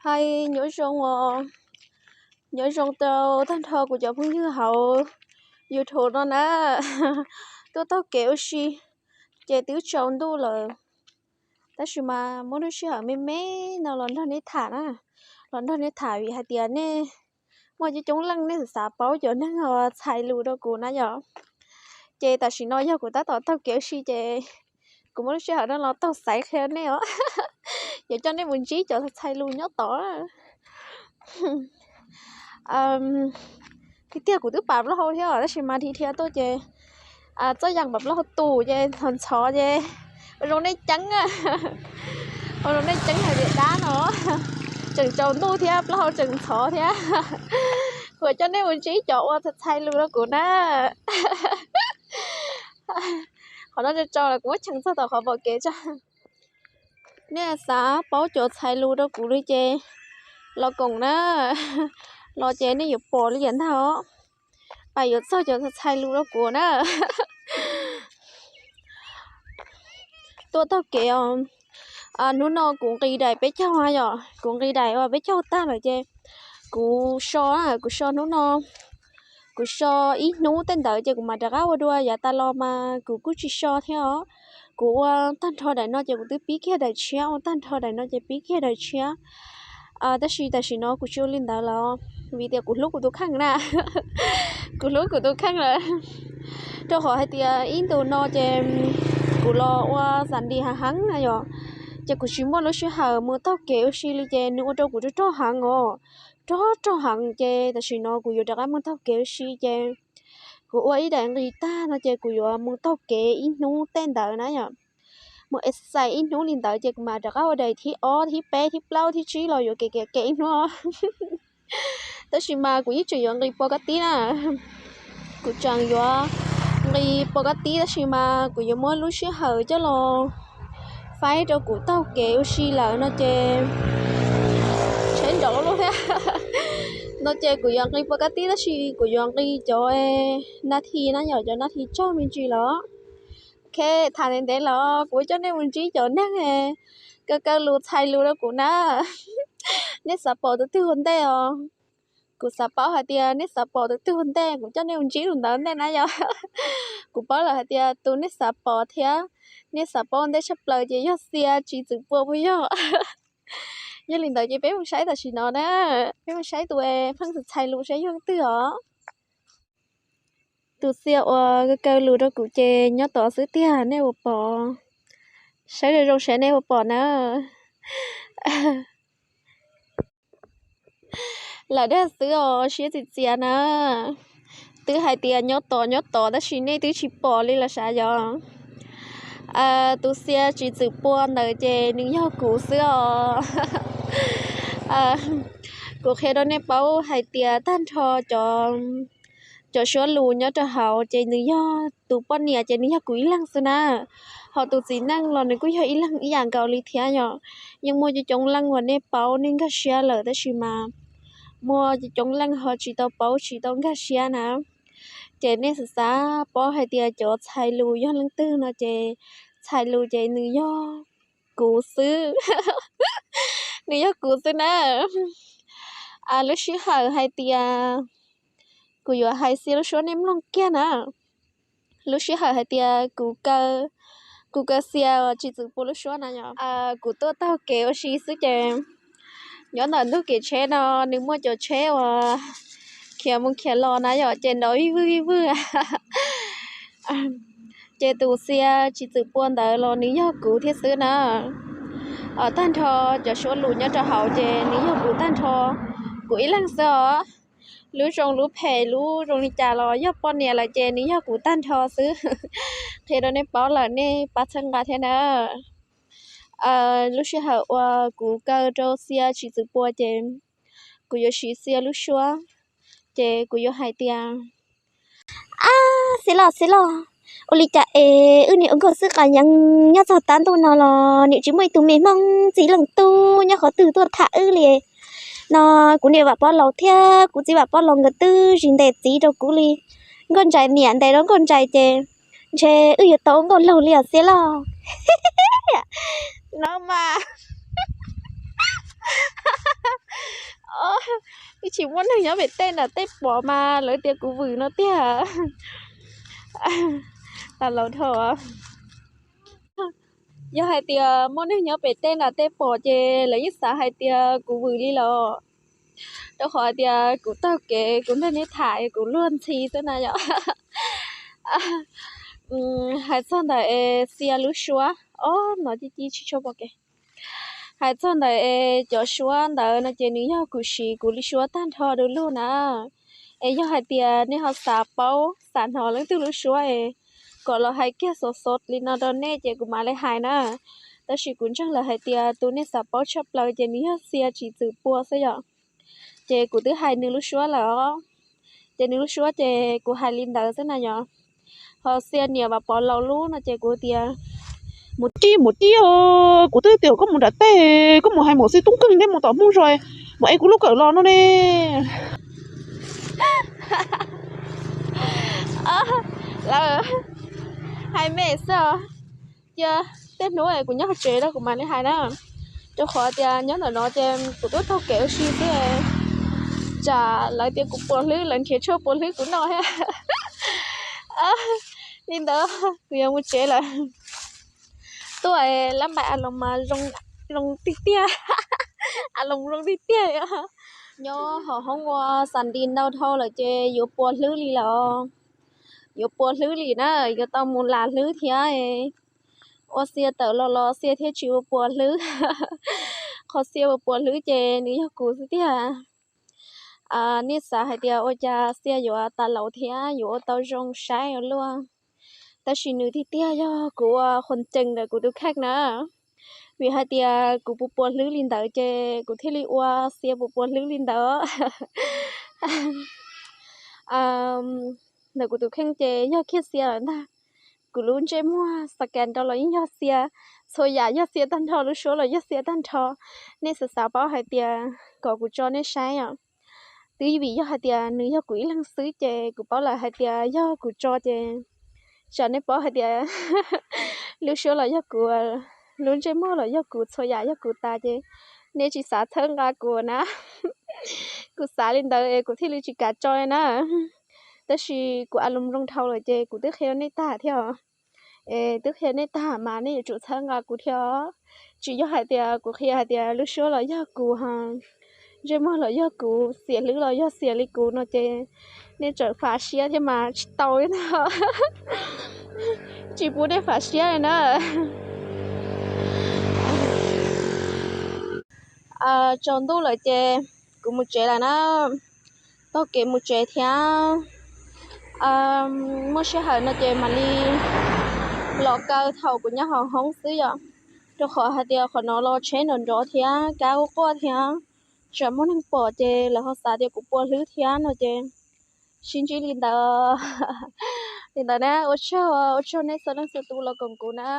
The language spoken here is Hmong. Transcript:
Hais nyob zoo os, nyob zoo rau tag nrho kuv cov phooj ywg hauv YouTube no na. Tuaj taug kev ua si ces twb tsaus ntuj lawm, tab sis mas muaj lub sij hawm me me no los nrog nej tham na, los nrog nej tham vim hais tias nej muaj coob coob leej nej xav xav paub cov neeg uas txhais lus rau kuv na yom. Ces tam sim no yog kuv tab tom taug kev ua si ces kuv muaj lub sij hawm no los taug xaiv qhia nej os. Yuav coj nej mus ntsib cov txhais lus nyob tod. Tiag tiag kuv twb pam plaub hau thiab tab sis mas dhia dhia tuaj ces txoj yam pam plaub hau tus ces ntxhov ntxhov ces ua zoo nej ceeb, ua zoo nej ceeb hais tias dab no tseem tsaus ntuj thiab plaub hau tseem ntxhov thiab. Kuv coj nej mus ntsib cov uas txhais lus rau kuv na. Qhov no tsaus tsaus los kuv muab cheem txog tom qhov pom kev tso. Nej xav paub cov txhais lus rau kuv li ces los koom na, los ces nej yuav pom li yam ntag os. Pab yuav txog cov txhais lus rau kuv na. Tuaj taug kev os. Hnub no kuv nqis daim peb caug yom, kuv nqis daim uas peb caug tag lawm ces kuv so, kuv so hnub no, kuv so ib hnub tej ntawd ces kuv mam rov qab ua dua, yav tas los mas kuv kuj tsis so thiab os. Kuv ua tag nrho daim no ces kuv twb pib kiag daim tshiab, ua tag nrho daim no ces pib kiag daim tshiab. Tab sis tam sim no kuv tsis ua li ntawd lawm vim tias kuv hlub kuv tus kheej na. Kuv hlub kuv tus kheej lawm, rau qhov hais tias ib ntus no ces kuv los ua xam nti heev heev na yom, ces kuv tsis muaj lub sij hawm mus taug kev ua si li ces nws ua rau kuv rog rog heev os, rog rog heev ces tam sim no kuv yuav rov qab mus taug kev ua si ces kuv ua ib daim nqis tag no ces kuv yuav mus taug kev ib hnub tej ntawd na yom. Mus exercise ib hnub li ntawd ces kuv mam rov qab ua daim thib ob thib peb thib plaub thib tsib los yuav kev kev kev ib hnub. Tab sis mas kuv yeej tseem yuav nqis pov kab tib na. Kuv tseem yuav nqis pov kab tib tab sis mas kuv yuav muab lub sij hawm coj los faib rau kuv taug kev ua si lawm no ces tsheb nrov loj thiab. No ces kuv yuav nqis pov kab tib tab sis kuv yuav nqis cov nas this na yom, cov nas this tsawg me ntsis los. Ok, tham ntev ntev los kuv coj nej mus ntsib cov neeg kaw kaw lus txhais lus rau kuv na. Nej xav pom tus twg ua ntej os? Kuv xav paub hais tias nej xav pom tus twg ua ntej kuv coj nej mus ntsib tus ntawd ntej na yom. Kuv paub lawm hais tias tus nej xav pom thiab nej xav paub ntej tshaj plaws ces yog Xia Tsis Txwm Pua puas yog? Yog li ntawd ces peb mus saib tam sim no na, peb mus saib tus pheej txhais lus saib yog twg os. Tus Xia uas kaw kaw lus rau kuv ces nyob tod xwb tiag nej puas pom? Saib zoo zoo saib nej puas pom na. Lam dag xwb os, siab txias txias na. Twb hais tias nyob tod nyob tod tab sis nej twb tsis pom li los sav yom. Tus Xia Tsis Txwm Pua ntawd ces nws yog kuv xwb os. Kuv qhia rau nej paub hais tias tag nrho cov, cov suab lus nyob rau hauv ces nws yog tus poj niam ces nws yog kuv ib leeg xwb na. Ho tus txiv neej los nws kuj yog ib leeg ib yam nkaus li thiab yom. Yeej muaj coob coob leej uas nej paub nej nkag siab lawm tab sis mas muaj coob coob leej ho tsis tau paub tsis tau nkag siab na. Ces nej xav xav paub hais tias cov txhais lus yog leej twg no ces txhais lus ces nws yog kuv xwb. Nws yog kuv xwb na. Lub sij hawm hais tias kuv yuav hais Xia lub suab nej mloog kiag na. Lub sij hawm hais tias kuv kaw, kuv kaw Xia Tsis Txwm Pua lub suab na yom. Kuv tuaj taug kev ua si xwb ces nyob ntawm ntug kev tsheb no nws muaj cov tsheb uas khiav mus khiav los na yom, ces nrov vij vwj vij vwj. Ces tus Xia Tsis Txwm Pua ntawd los nws yog kuv thiab xwb na. Tag nrho cov suab lus nyob rau hauv ces nws yog kuv tag nrho, kuv ib leeg xwb os. Lub zoo lub phem lub zoo li cas los yog poj niam lawm ces nws yog kuv tag nrho xwb. Qhia rau nej paub lawm nej pab txhawb nqa thiab na. Lub sij hawm uas kuv kaw rau Xia Tsis Txwm Pua ces kuv yuav siv Xia lub suab, ces kuv yuav hais tias, ab, Xia Loj, Xia Loj, ua li cas es wb niam ua nkauj xwb qas yeev nyob txog tav ntuj no los niam tsis muaj ib tug me hmoob txiv leej tub nyob qhov twg tuaj tham wb li. No kuv niam Vam Pov Laus thiab kuv txiv Vam Pov Laus nkawd twb zis ntes txiv rau kuv li. Nkauj Ntsais niam ntes rau Nkauj Ntsais ces ntshe wb yuav tau ua nkauj laug li os Xia Loj. No mas Tsis muaj neeg nyob pem tej nram tej pom mas lawv tias kuv vwm no tiag. Tas laus dhau. Yog hais tias muaj neeg nyob pem tej nram tej pom ces lawv yeej xav hais tias kuv vwm li los, rau qhov hais tias kuv taug kev kuv nrog nej tham kuv luag ntxhi xwb na yom. Hais txog ntawm es Xia lub suab, o, no ci ci tsis tshua pom kev. Hais txog ntawm es cov suab ntawd no ces nws yog kuv siv kuv li suab tag nrho du lug na. Es yog hais tias nej ho xav paub xav hnov leej twg lub suab es kom los hais kiag xov xov li no rau nej ces kuv mam li hais na. Tab sis kuv ntseeg lawm hais tias tus nej xav paub tshaj plaws ces nws yog Xia Tsim Txwm Pua xwb yom. Ces kuv twb hais nws lub suab lawm os. Ces nws lub suab ces kuv hais li ntawd xwb na yom. Ho Xia Niam Vam Pov Laus lub no ces kuv tias, mus tij mus tij, kuv twb tias koj mus nram tej, koj mus hais mus xwb tub kawg neb mus tom Hmoob zos, mus ev kuv lub kawm los no ne. Lawv hais me xwb os. Cia tej hnub kuv nyob hauv tsev rau kuv mam li hais na. Rau qhov tias nyob ntawm no ces kuv twb taug kev ua si xwb, tsam lawv tias kuv puas hlwb, lawv nrhiav tshuaj puas hlwb kuv noj thiab. Li ntawd kuv yuav mus tsev lawm. Tuaj lab npais a loos mas zoo tiag tiag, a loos zoo tiag tiag. Nyob hauv hoob ua xas nti ntau dhau lawm ces yuav puas hlwb li lawm. Yuav puas hlwb li na, yuav tau mus lam hlwb thiab. Ua Xia tawm los los Xia thiaj tsis ua puas hlwb. Qhov Xia ua puas hlwb ces nws yog kuv xwb tiag. Nej xav hais tias ua cas Xia yuav tas laus thiab yuav ua tau zoo saib ua luaj. Tab sis nws tiag tiag yog kuv ua qhuas cees ntawm kuv tus kheej na. Vim hais tias kuv puas puas hlwb li ntawd ces kuv thiaj li ua Xia puas puas hlwb li ntawd. Ntawm kuv tus kheej ces yog kiag Xia lawm ntag. Kuv lub ntsej muag xas kas nrau los yeej yog Xia, txhua yam yog Xia tag nrho, lub suab los yog Xia tag nrho. Nej xav xav paub hais tias kom kuv tso nej saib os. Twb vim yog hais tias nws yog kuv ib leeg xwb ces kuv paub lawm hais tias yog kuv tso ces tsam nej paub hais tias lub suab los yog kuv, lub ntsej muag los yog kuv, txhua yam yog kuv tas ces nej tsis xav txhawb nqa kuv na. Kuv xav li ntawd es kuv thiaj li tsis kam tso li na. Tab sis kuv a loos zoo dhau lawm ces kuv twb qhia nej tag thiab os. Es twb qhia nej tag mas nej yuav tsum txhawb nqa kuv thiab os. Tsis yog hais tias kuv qhia hais tias lub suab los yog kuv, ntsej muag los yog kuv, xiam hlwb los yog xiam li kuv no ces nej tseem fav siab thiab mas tsis tau li ntag. Tsis pub nej fav siab li na. Tsaus ntuj lawm ces kuv mus tsev lawm na. Taug kev mus tsev thiab. Muaj sij hawm no ces mam li los kaw thaum kuv nyob hauv hoob xwb yom. Rau qhov hais tias qhov no los tsheb nrov nrov thiab kab quaj quaj thiab, tsam muaj neeg pom ces lawv ho xav tias kuv puas hlwb thiab no ces sib ntsib li ntawd. Li ntawd na, ua tsaug, ua tsaug nej txhua leej txhua tus los koom kuv na.